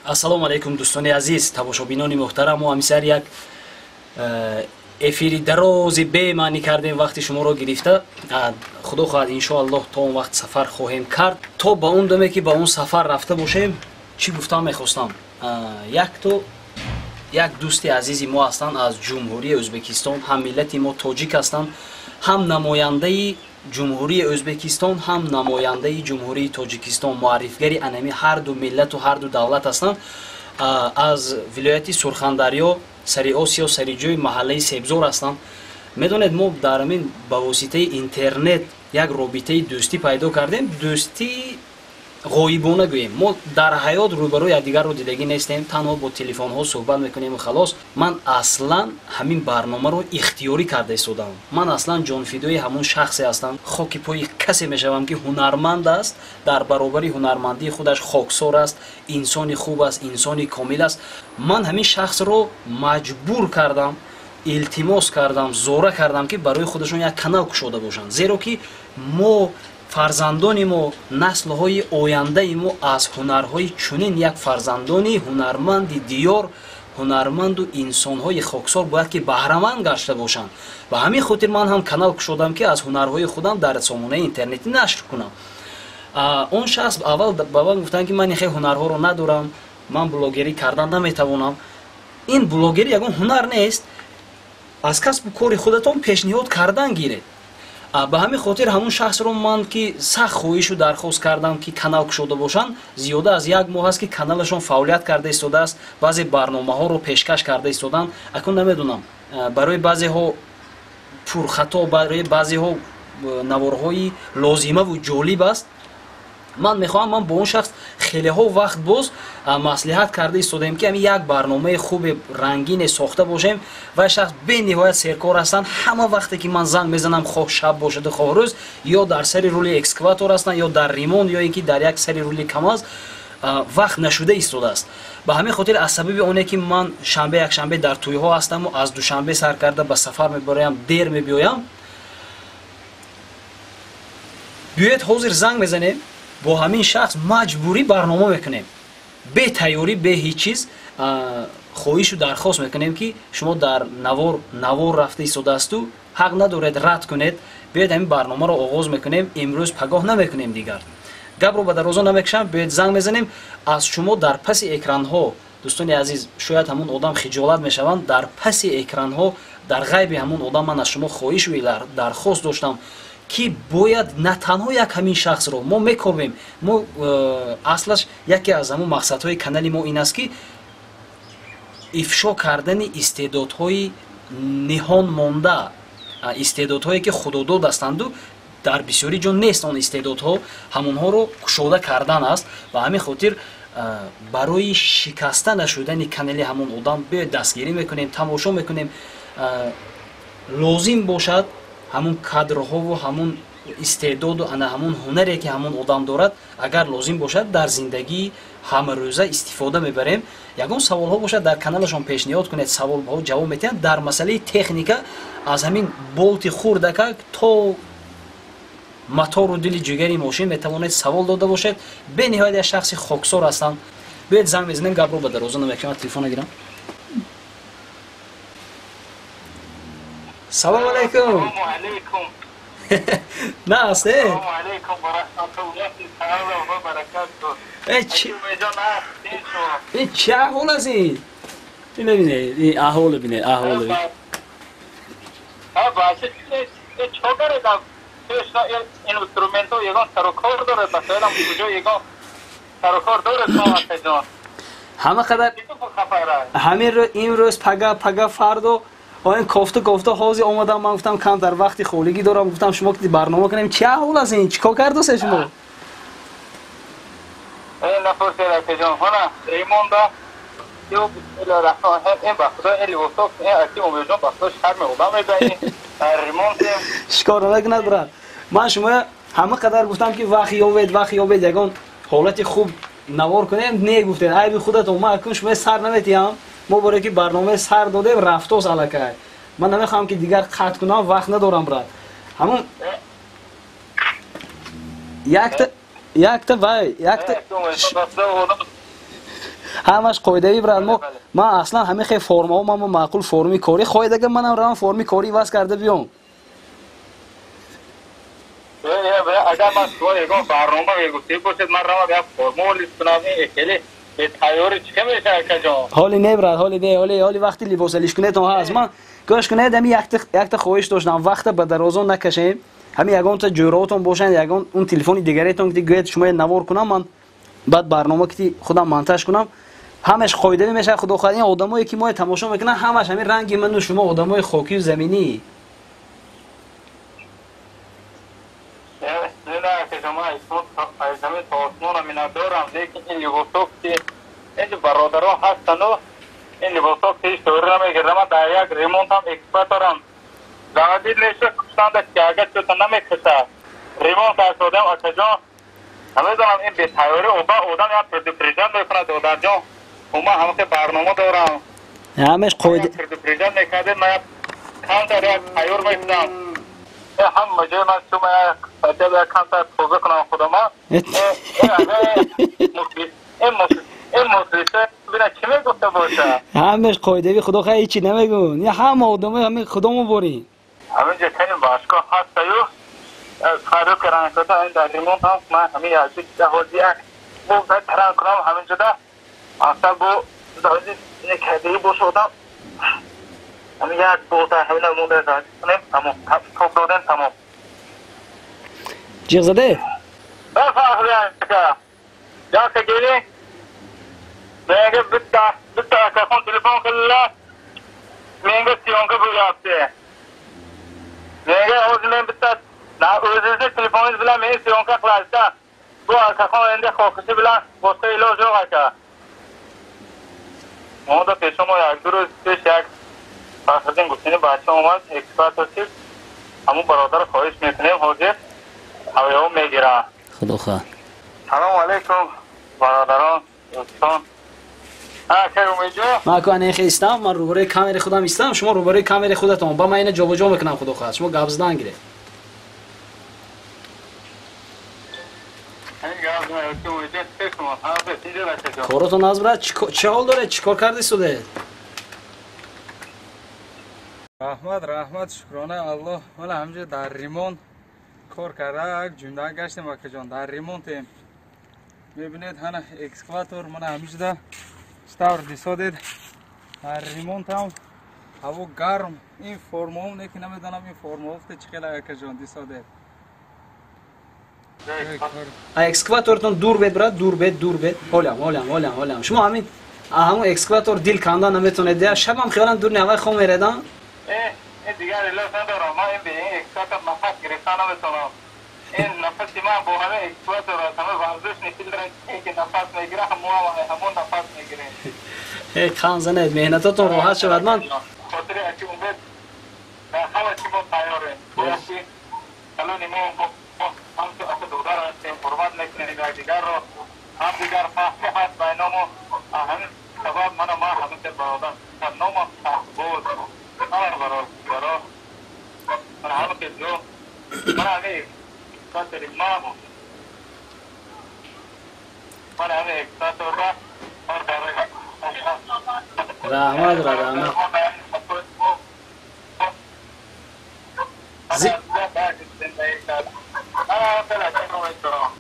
Ассалому алайкум, дӯстони азиз, тамошобинони муҳтарам. Мо ҳамисар як эфири дарози бемаънӣ кардем, вақти шуморо гирифта. Худо хоҳад, иншоаллоҳ, то он вақт сафар хоҳем кард. То ба он даме ки ба он сафар рафта бошем, чӣ гуфтан мехостам? Якто як дӯсти азизи мо ҳастанд аз Ҷумҳурии Ӯзбекистон, ҳам миллати мо тоҷик ҳастанд, ҳам намояндаи Ҷумҳурии Ӯзбекистон, ҳам намояндаи Ҷумҳурии Тоҷикистон, муаррифгари анами ҳарду миллату ҳарду давлат ҳастанд. Аз вилояти Сурхандарё, сари Осиё, сари ҷои маҳаллаи Себзор ҳастанд. Медонед, мо дар ҳамин ба воситаи интернет як робитаи дӯстӣ пайдо кардем, дӯстии ғоибона гӯем. Мо дар ҳаёт рӯбарӯи якдигарро дидагӣ нестем, танҳо бо телефонҳо суҳбат мекунем, халос. Ман аслан ҳамин барномаро ихтиёрӣ карда истодам. Ман аслан ҷонфидои ҳамун шахсе ҳастам, хоки пои касе мешавам, ки ҳунарманд аст, дар баробари ҳунармандии худаш хоксор аст, инсони хуб аст, инсони комил аст. Ман ҳамин шахсро маҷбур кардам, илтимос кардам, зора кардам, ки барои худашон як канал кушода бошанд, зеро ки мо, фарзандони мо, наслҳои ояндаи мо аз ҳунарҳои чунин як фарзандони ҳунарманди диёр, ҳунарманду инсонҳои хоксор бояд ки баҳраманд гашта бошанд. Ба ҳамин хотир ман ҳам канал кушодам, ки аз ҳунарҳои худам дар сомонаи интернетӣ нашр кунам. Он шахс аввал ба ман гуфтанд, ки ман хел ҳунарҳоро надорам, ман блогерӣ кардан наметавонам. Ин блогерӣ ягон ҳунар нест, аз касбу кори худатон пешниҳод кардан гиред. Ба ҳамин хотир ҳамун шахсро ман ки сахт хоҳишу дархост кардам, ки канал кушода бошанд, зиёда аз як моҳ аст, ки каналашон фаъолият карда истодааст, баъзе барномаҳоро пешкаш карда истоданд. Акун намедонам, барои баъзеҳо пурхато, барои баъзеҳо наворҳои лозимаву ҷолиб аст. Ман мехоҳам, ман бо он шахс хелеҳо вақт боз маслиҳат карда истодаем, ки ҳамин як барномаи хуби рангине сохта бошем. Ва шахс бениҳоят серкор ҳастанд. Ҳама вақте ки ман занг мезанам, хоҳ шаб бошаду хоҳ рӯз, ё дар сари рули экскаватор ҳастанд, ё дар ремонт, ё ин ки дар як сари рули КамАЗ, вақт нашуда истодааст. Ба ҳамин хотир, аз сабаби оне ки ман шанбе, якшанбе дар тӯйҳо ҳастаму аз Душанбе сар карда ба сафар мебароям, дер мебиёям. Биёед, ҳозир занг мезанем, бо ҳамин шахс маҷбурӣ барнома мекунем, бе тайёрӣ, бе ҳеҷ чиз. Хоҳишу дархост мекунем, ки шумо дар навор рафта истодаасту, ҳақ надоред рад кунед. Биёед, ҳамин барномаро оғоз мекунем имрӯз, пагоҳ намекунем дигар. Гапро ба дарозо намекашам, биёед, занг мезанем. Аз шумо дар паси экранҳо, дӯстони азиз, шояд ҳамун одам хиҷолат мешаванд, дар паси экранҳо, дар ғайби ҳамун одам ман аз шумо хоҳишу дархост доштам, ки бояд на танҳо як ҳамин шахсро мо мекобем. Мо аслаш яке аз ҳамун мақсадҳои канали мо ин аст, ки ифшо кардани истеъдодҳои ниҳон монда, истеъдодҳое ки худодод ҳастанду дар бисёри ҷо нест он истеъдодҳо, ҳамонҳоро кушода кардан аст. Ба ҳамин хотир барои шикаста нашудани канали ҳамон одам биёед, дастгирӣ мекунем, тамошо мекунем. Лозим бошад, ҳамун кадрҳову ҳамун истеъдоду ана ҳамун ҳунаре ки ҳамун одам дорад, агар лозим бошад, дар зиндагии ҳамарӯза истифода мебарем. Ягон саволҳо бошад, дар каналашон пешниҳод кунед, саволҳо ҷавоб метиҳанд. Дар масъалаи техника, аз ҳамин болти хурдакак то мотору дили ҷигари мошин метавонед савол дода бошед. Бениҳоят як шахси хоксор ҳастанд. Биёед, занг мезанем, гапро ба дароза намекунам, телефона гирам. Салом алейкум. На ҳасте? Ин чӣ аҳвол аст? Ин ина бинед, ин аҳволо бинед, аҳволо. Инструментҳо ягон сарукор дорад, масалан, куҷо ягон сарукор дорад? Ҳама қадар ҳамин имрӯз, пага, пага фардо, ин кофта кофта ҳозир омадам. Ман гуфтам, камтар вақти холигӣ дорам, гуфтам, шумо ки барнома кунем. Чӣ аҳвол аст ин? Чӣ кор кардосе шумо? Напурсед, акаҷон, ҳона ремонда ё бисмилла раҳмон ин, ба худо, ин либосо, ин аки Умедҷон, ба худо, шарми одам медаи ремонтем. Шикор намекунад, брат. Ман шумо ҳама қадар гуфтам, ки вақт ёбед, вақт ёбед, ягон ҳолати хуб навор кунем, не гуфтед, айби худатон. Ман акун шумо сар наметиҳам. Мо боре ки барномаи сар додем, рафтос аллакай. Ман намехоҳам, ки дигар қатъ кунам, вақт надорам, брат. Ҳамун якта вай якта. Ҳамаш қоидави брат. Мо ман аслан ҳамин хел формаҳо ман маъқул форми корӣ хоҳед агар манам равам форми корӣ иваз карда биём. Агар ман шумо ягон барнома мегуфтед бошед, ман равам як форма лист кунам. Ин хеле бетайёрӣ чӣ мешавад, акаҷон? Ҳоли не брат, ҳоли не, ҳоли ҳоли вақти либоса лиш кунедтон ҳаст. Ман гӯш кунед, ҳамин якта хоҳиш доштам, вақта ба дарозон накашем. Ҳамин ягонта ҷӯроотон бошанд, ягон он телефони дигаретон ки гӯяд шумо навор кунам, ман баъд барнома ки худам монтаж кунам, ҳамаш қоидавӣ мешавад. Худо хоҳад, ин одамое ки моя тамошо мекунанд, ҳамаш ҳамин ранги ману шумо одамои хокию заминӣ. Ҳамин то осмона миннатдорам, лекин ин либосҳо ки ин бародарон ҳастану ин либосҳо ки ҳеҷ тоғри намегирад. Ман дар як ремонтам экскаваторам заводид мешуд, куштанда ки агар чӯта намекушад. Ремонт кардодам, акаҷон. Намедонам, ин бетайёрӣ одам як предупреждать мекунад, додарҷон. Ман ҳамаки барнома дорам. Ҳамаш қоида предупреждать мекардед, ман як камтар як тайёр мешудам. Ҳама ҷой ман шума як хотя бы як камтар тоза кунам худама. Ин мухлиса бина чӣ мегуфта боша? Ҳамаш қоидави, худо хоҳад, ҳечи намегӯн. Ҳама одамои ҳамин худомо борин. Ҳамин ҷо кани бошгоҳ ҳастаю фарёд кардан када ин дар ремонт ҳам ман ҳамин як ҳози як бо таран кунам ҳамин ҷода асал бо кардагӣ боша одам ҳамин як бота ҳамина монда кунем, тамом, тоб додем, тамом. Ҷиғ заде? Ака, яка keling. Menga bitta akaxon telefon qildilar. Menga syomka bo'lyapti. Menga hozir men bitta o'zingizni telefoningiz bilan meni syomka qilasizda. Bu akaxon endi xohishi bilan boshqa iloj yo'q aka. Монда пешомо як ду рӯз пеш як Фахриддин гуфтини бача омад, экскаваторчик. Ҳамун бародар хоҳиш мекунем, ҳозир ҳавоё мегирад. Худо хоҳад. Салому алайкум бародарон, дӯстон. Ман ку анехе истам, ман рӯбарӯи камери худам истам, шумо рӯбарӯи камери худатон. Ба ман ина ҷобаҷо мекунам, худо хоҳад. Шумо гап задан гиред. Коротон аз брат, чӣ ҳол доред? Чӣ кор карди судед? Раҳмат, раҳмат, шукрона Аллоҳ. Мана ҳамҷо дар ремонт кор карда, як ҷумла гаштем, акаҷон, дар ремонтем. Мебинед, ҳана экскаватор мана ҳамиҷода чӣ тавр дисодед. Дар ремонтам ҳаво гарм, ин формаҳом не ки намедонам ин формаҳо чӣ хел, акаҷон, дисодед. Экскаватортон дур бед, брат, дур бед, дур бед. Ҳолям, ҳолям, ҳолям, ҳолям. Шумо ҳамин ҳамон экскаватор дил кандан наметонед. Шабам хиёлан дур не ҳавай хом мередан. Ин дигар илоҷ надорам. Ман ин бе ин экскаватор нафас гирифта наметонам. Ин нафаси ман бо ҳамин экскаватор аст. Ҳама варзишни филтр ки нафас мегирад, ҳамон нафас мегирем. Эй, қан занед, меҳнататон роҳат шавад. Ман хотири аки умед дар ҳама чӣ мо тайёрем. Бояд ки калони мо ҳамчун ака додар ҳастем, ҳурмат мекунем якдигарро, ҳамдигар фаҳми ҳаст байнамо. Ҳамин сабаб мана ман ҳамин хел бародар номам Шаҳбоз. Ҳама бародаро мана ҳама хел ҷо мана ҳамин экскаватори ман мана ҳамин экскаваторра кор карда. Раҳмат, раҳмат.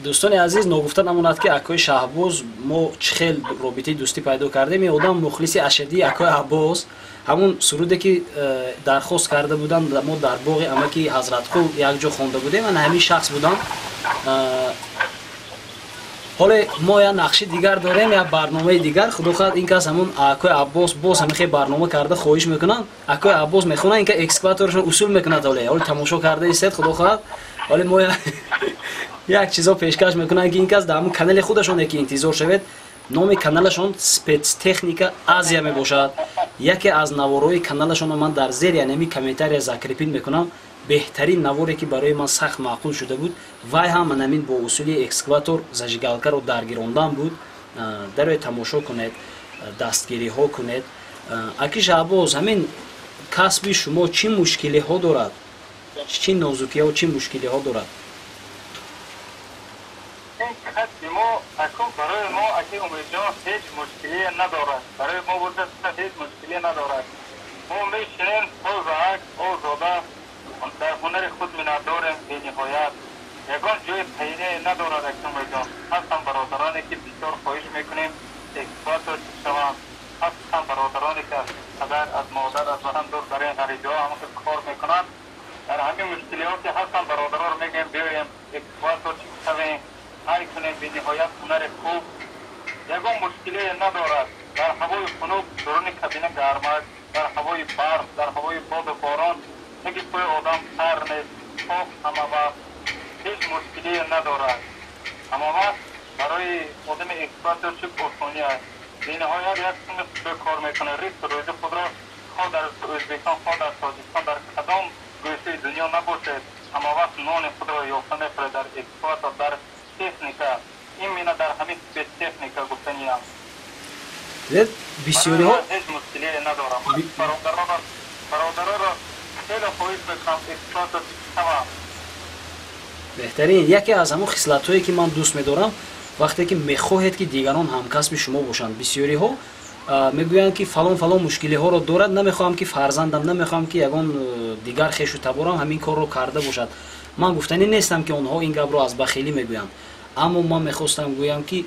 Дӯстони азиз, ногуфта намонад ки акои Шаҳбоз мо чӣ хел робитаи дӯстӣ пайдо кардем. Ин одам мухлиси ашадии акои Аббос, ҳамун суруде ки дархост карда буданд, мо дар боғи амаки Ҳазратқул якҷо хонда будем, ана ҳамин шахс будам. Ҳоле мо як нақши дигар дорем, як барномаи дигар. Худо хоҳад, ин кас ҳамун акои Аббос боз ҳамин хел барнома карда хоҳиш мекунанд. Акои Аббос мехонад, ин ка экскаваторашон усул мекунад. Ҳоле тамошо карда истед, худо хоҳад. Ҳоле мо як чизо пешкаш мекунанд, ки ин кас дар ҳамун канали худашон яке интизор шавед. Номи каналашон Спецтехника Азия мебошад. Яке аз наворҳои каналашонро ман дар зери янами комментария закрепить мекунам. Беҳтарин наворе ки барои ман сахт маъқул шуда буд, вай ҳам манамин бо усули экскаватор зажигалкаро даргирондан буд. Дарои тамошо кунед, дастгириҳо кунед. Аки Шаҳбоз, ҳамин касби шумо чӣ мушкилиҳо дорад? Чӣ нозукиҳо, чӣ мушкилиҳо дорад? Ин касби мо Акун барои мо, аки Умедҷон, ҳеҷ мушкилие надорад. Барои мо бошад, ҳеҷ мушкилие надорад. Мо мешинем тозаак, озода, дар ҳунари худ миннатдорем бениҳоят. Ягон ҷои қайне надорад, аки Умедҷон. Ҳастанд бародароне, ки бисёр хоҳиш мекунем экскаваторчик шаванд. Ҳастанд бародароне, ки аз падар, аз модар, аз ватан дур дар ин ғарибиҳо ҳамон кор мекунанд. Дар ҳамин мушкилиҳо ки ҳастанд, бародароро мегӯем, биёем, экскаваторчик шавем, ҳай кунем. Бениҳоят ҳунари хуб, ягон мушкилие надорад. Дар ҳавои хунук дуруни кабина гармак, дар ҳавои барф, дар ҳавои боду борон таги пои одам тар нест, пок ҳама вақт, ҳеҷ мушкилие надорад. Ҳама вақт барои одами экскаваторчик осонӣ аст. Бениҳоят як қисми худро кор мекунад, ризқу рӯзи худро хоҳ дар Ӯзбекистон, хоҳ дар Тоҷикистон, дар кадом гӯшаи дунё набошед, ҳама вақт нони худро ёфта мехӯрад дар экскаватор, дар техника, именно дар ҳамин спецтехника гуфтаниям. Бисёриҳо ҳеҷ мушкилие надорам. Бародароро хеле хоҳиш мекунам, экскаваторчик шавам. Беҳтарин. Яке аз ҳамон хислатҳое, ки ман дӯст медорам, вақте ки мехоҳед, ки дигарон ҳамкасби шумо бошанд. Бисёриҳо мегӯянд, ки фалон фалон мушкилиҳоро дорад, намехоҳам, ки фарзандам, намехоҳам, ки ягон дигар хешу таборам ҳамин корро карда бошад. Ман гуфтанӣ нестам, ки онҳо ин гапро аз бахилӣ мегӯянд, аммо ман мехостам гӯям, ки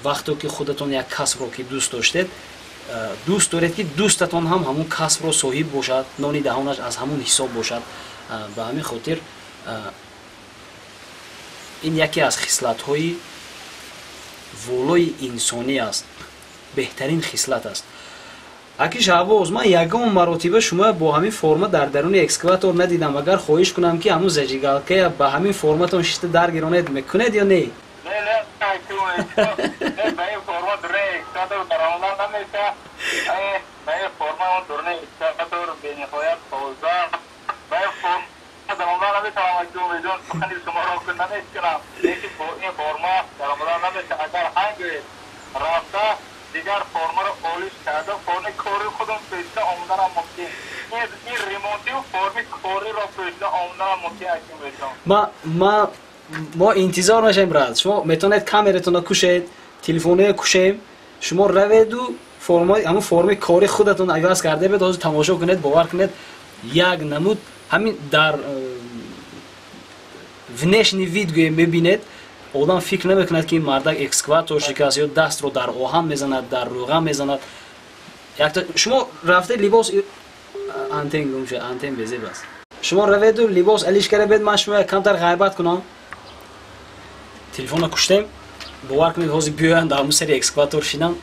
вақто ки худатон як касбро ки дӯст доштед, дӯст доред, ки дӯстатон ҳам ҳамун касбро соҳиб бошад, нони даҳонаш аз ҳамун ҳисоб бошад. Ба ҳамин хотир ин яке аз хислатҳои волои инсонӣ аст, беҳтарин хислат аст. Аки Шаҳбоз, ман ягон маротиба шумо бо ҳамин форма дар даруни экскаватор надидам. Агар хоҳиш кунам, ки ҳамун зажигалкая ба ҳамин форматон шишта даргиронед, мекунед ё не? Не, не, ба ин форма дуруни экскаватор даромадан намеша. Ба ин форма он дуруни экскаватор бениҳоят тоза. Ба ин форма даромадан наметавонам, аки Умедҷон, сухани шуморо намешкунам, лекин бо ин форма даромадан намеша. Агар ҳангӯед, рафта дигар формаро олиш карда, форми кори худам пӯшида омаданам мумкин. Ин ремонтию форми кориро пӯшида омаданам мумкин, аки Умедҷон. Ма мо интизор мешавем, брат. Шумо метавонед камератонро кушед, телефонро кушем, шумо раведу форма, ҳамун форми кори худатон иваз карда бед, ҳозир тамошо кунед. Бовар кунед, як намуд ҳамин дар внешний вид гӯем мебинед, одам фикр намекунад, ки ин мардак экскаваторщик аст ё дастро дар оҳан мезанад, дар рӯған мезанад. Якта шумо рафта либос, антен гум шуд, антен безеб аст. Шумо раведу либос алиш карда бед, ман шумо камтар ғайбат кунам. Телефонро куштем. Бовар кунед, ҳозир биёянд, дар ҳамун сари экскаватор шинам.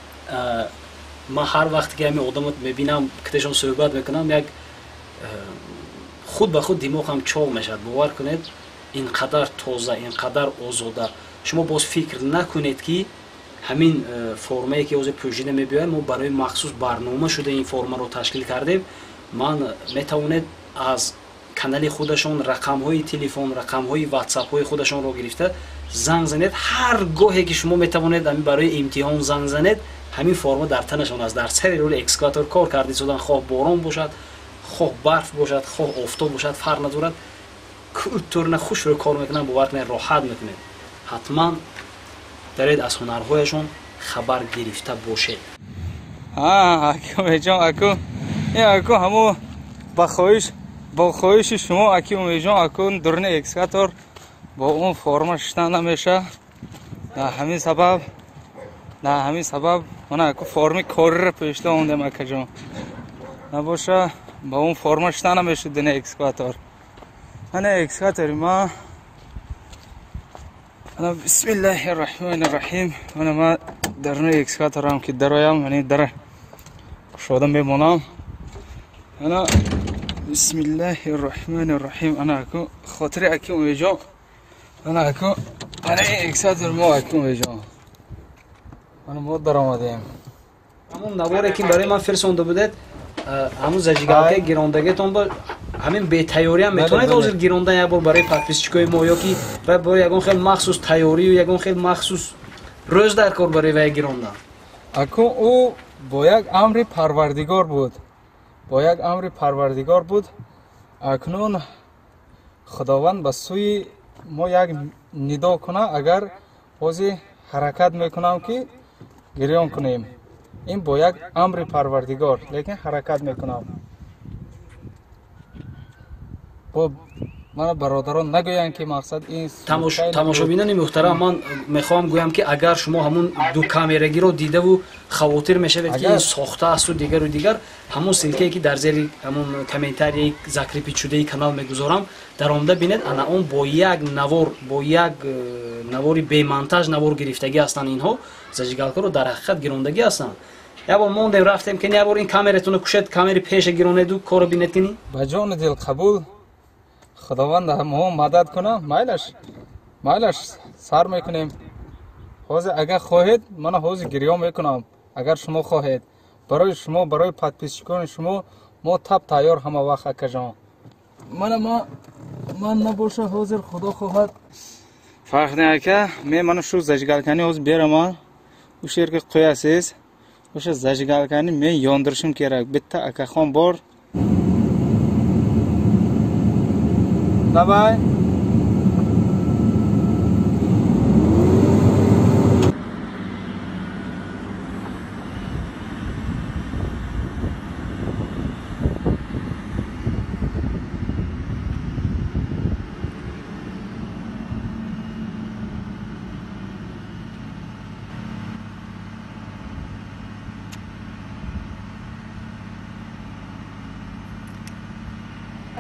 Ман ҳар вақте ки ҳамин одамо мебинам, китешон суҳбат мекунам, як худ ба худ димоғам чоғ мешавад. Бовар кунед, ин қадар тоза, ин қадар озода. Шумо боз фикр накунед, ки ҳамин формае, ки ҳозир пӯшида мебиёяд, мо барои махсус барнома шуда ин формаро ташкил кардем. Ман метавонед аз канали худашон рақамҳои телефон, рақамҳои ватсапҳои худашонро гирифта занг занед. Ҳар гоҳе ки шумо метавонед ҳамин барои имтиҳон занг занед, ҳамин форма дар танашон аст, дар сари рули экскаватор кор карда истодан. Хоҳ борон бошад, хоҳ барф бошад, хоҳ офтоб бошад, фарқ надорад, кӯтурна хушрӯ кор мекунанд. Бовар кунед, роҳат мекунед. Ҳатман даред, аз ҳунарҳояшон хабар гирифта бошед. Аки Умедҷон, аку ин аку ҳамо ба хоҳиш, бо хоҳиши шумо, аки Умедҷон, аку дуруни экскаватор бо он форма шиштан намеша. Дар ҳамин сабаб мана аку форми кориро пӯшида омадем, акаҷон. Набоша, ба он форма шиштан намешуд дуни экскаватор. Ана экскаватори ма. Ана, бисмиллаҳи раҳмони раҳим. Ана ма даруни экскаваторам ки дароям, ани дара кушода мемонам. Ана, бисмиллаҳи раҳмони раҳим. Ана аку хотири аки Умедҷон, ана аку, ана ин экскаватор мо, аки Умедҷон, ана мо даромадем. Ҳамон наворе, ки барои ман фирсонда будед, ҳамун зажигалкаи гирондагитон ба ҳамин бетайёриам метавонед ҳозир гирондан як бор барои подписчикои мо, ё ки барои ягон хел махсус тайёрию ягон хел махсус рӯз дар кор барои вай гирондан? Аку ӯ бо як амри Парвардигор буд, бо як амри Парвардигор буд. Акнун Худованд ба сӯи мо як нидо куна, агар Ҳозир ҳаракат мекунам ки гирён кунем. Ин бо як амри Парвардигор, лекин ҳаракат мекунам. Бо мана бародарон нагӯянд ки мақсад ин тамошобинони муҳтарам, ман мехоҳам гӯям ки агар шумо ҳамун ду камерагиро дидаву хавотир мешавед ки ин сохта асту дигару дигар, ҳамун ссылкае ки дар зери ҳамун комментарияи закрепить-шудаи канал мегузорам, даромада бинед, ана он бо як навор, бо як навори бемонтаж навор гирифтагӣ ҳастанд. Инҳо зажигалкаро дар ҳақиқат гирондагӣ ҳастанд. Як бор мондем, рафтем ки як бор ин камератонро кушед, камери пеша гиронеду корро бинед кини. Ба ҷону дил қабул. Худованд мо мадад кунам, майлаш, майлаш сар мекунем. Ҳозир агар хоҳед, мана ҳозир гирён мекунам. Агар шумо хоҳед, барои шумо, барои подписчикони шумо мо таб тайёр ҳама вақт акаҷон. Мана ман набоша ҳозир худо хоҳад. Фарқ не ака, мен мана шу зажигалкани ҳозир бераман. O'sha yerga qo'yasiz. O'sha зажигалкани men yondirishim kerak. Bitta akaxon bor. Давай.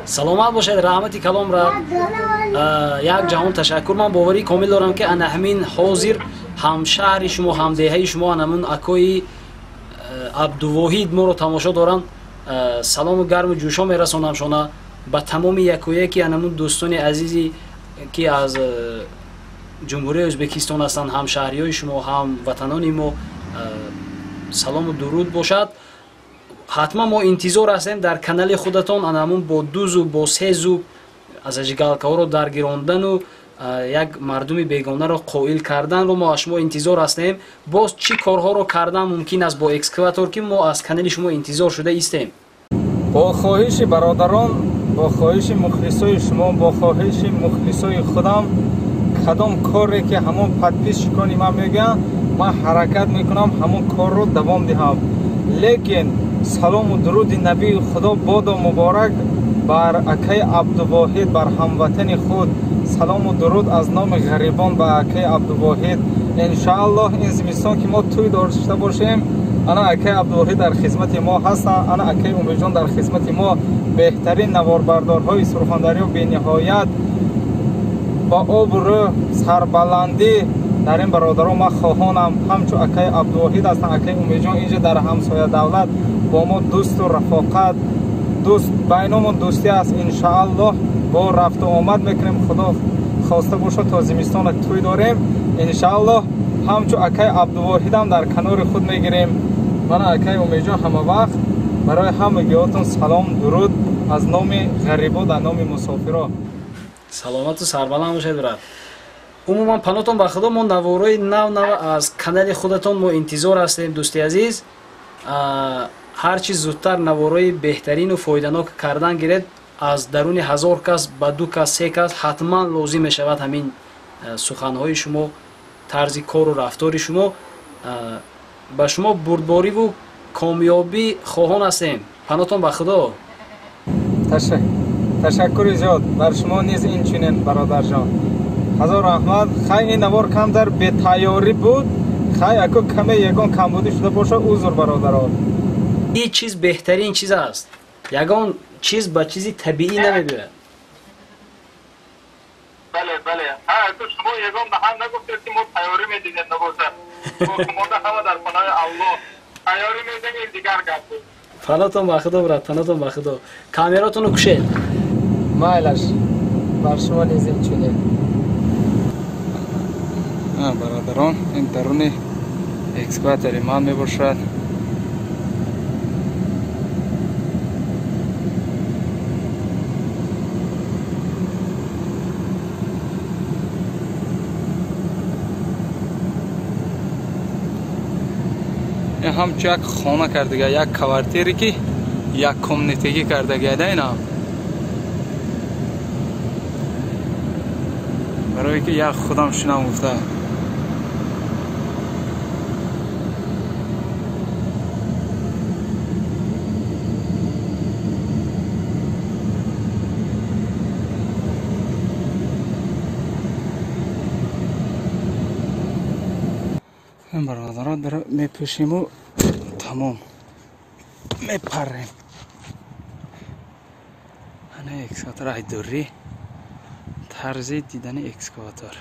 Саломат бошед, раҳмати калом ра. Як ҷаҳон ташаккур. Ман боварии комил дорам ки ана ҳамин ҳозир ҳамшаҳри шумо, ҳамдеҳаи шумо, ана ҳамин акои Абдувоҳид моро тамошо доранд. Салому гарму ҷӯшо мерасонам шона ба тамоми якояки ана ҳамин дӯстони азизи ки аз ҷумҳурии Ӯзбекистон ҳастанд, ҳамшаҳриҳои шумо, ҳамватанони мо. Салому дуруд бошад. Ҳатман мо интизор ҳастем дар канали худатон ана ҳамун бо ду зуб, бо се зуб зажигалкаҳоро даргирондану як мардуми бегонаро қоил карданро мо аз шумо интизор ҳастем. Боз чӣ корҳоро кардан мумкин аст бо экскаватор ки мо аз канали шумо интизор шуда истем? Бо хоҳиши бародарон, бо хоҳиши мухлисои шумо, бо хоҳиши мухлисои худам, кадом коре ки ҳамон подписчикони ман мегӯянд, ман ҳаракат мекунам ҳамон корро давом диҳам. Лекин салому дуруди набии худо бодо муборак бар акаи Абдувоҳид, бар ҳамватани худ. Салому дуруд аз номи ғарибон ба акаи Абдувоҳид. Иншааллоҳ ин зимистон ки мо тӯй дошта бошем, ана акаи Абдувоҳид дар хизмати мо ҳастанд, ана акаи Умедҷон дар хизмати мо. Беҳтарин наворбардорҳои Сурхондарё бениҳоят ба обрӯ, сарбаландӣ дар ин бародарон ман хоҳонам. Ҳамчун акаи Абдувоҳид ҳастанд, акаи Умедҷон инҷа дар ҳамсоя давлат бо мо дӯсту рафоқат, дӯст байномон дӯстӣ аст. Иншааллоҳ бо рафту омад мекунем, худо хоста бошад то зимистона тӯй дорем. Иншааллоҳ ҳамчун акаи Абдувоҳидам дар канори худ мегирем. Мана акаи Умедҷон ҳама вақт барои ҳамагиҳотон салом дуруд аз номи ғарибо, дар номи мусофиро. Саломату сарбаланд бошед, брат. Умуман панотон ба худо, мо наворои нав нав аз канали худатон мо интизор ҳастем, дӯсти азиз. Ҳар чи зудтар наворои беҳтарину фоиданок кардан гиред. Аз даруни 1000 кас ба 2 кас, 3 кас ҳатман лозим мешавад ҳамин суханҳои шумо, тарзи кору рафтори шумо. Ба шумо бурдбориву комёбӣ хоҳон ҳастем. Панотон ба худо. Ташаккури зиёд бар шумо низ инчунин, бародарҷон. Ҳазор раҳмат. Хай ин навор камтар бетайёрӣ буд. Хай аку каме ягон камбудӣ шуда бошад, узр бародарон. Ин чиз беҳтарин чиз аст. Ягон чиз ба чизи табиӣ намебиёяд. Бале, бале. Аку шумо ягон даҳан нагуфтед ки мо тайёрӣ медидем набошад. Монда ҳама дар паноҳи Аллоҳ. Тайёрӣ медидем дигар гап буд. Панотон ба худо, брат, панотон ба худо. Камератонро кушед. Майлаш, бар шумо низ инчунин. Бародарон, ин даруни экскаватори ман мебошад. Ин ҳамчун як хона кардага, як квартире ки як комнатагӣ кардага да ина. Барое ки як худам шинам гуфта. Бародаро, дар мепӯшиму тамом, мепарем. Ана экскаватор, айдурӣ тарзи дидани экскаватор.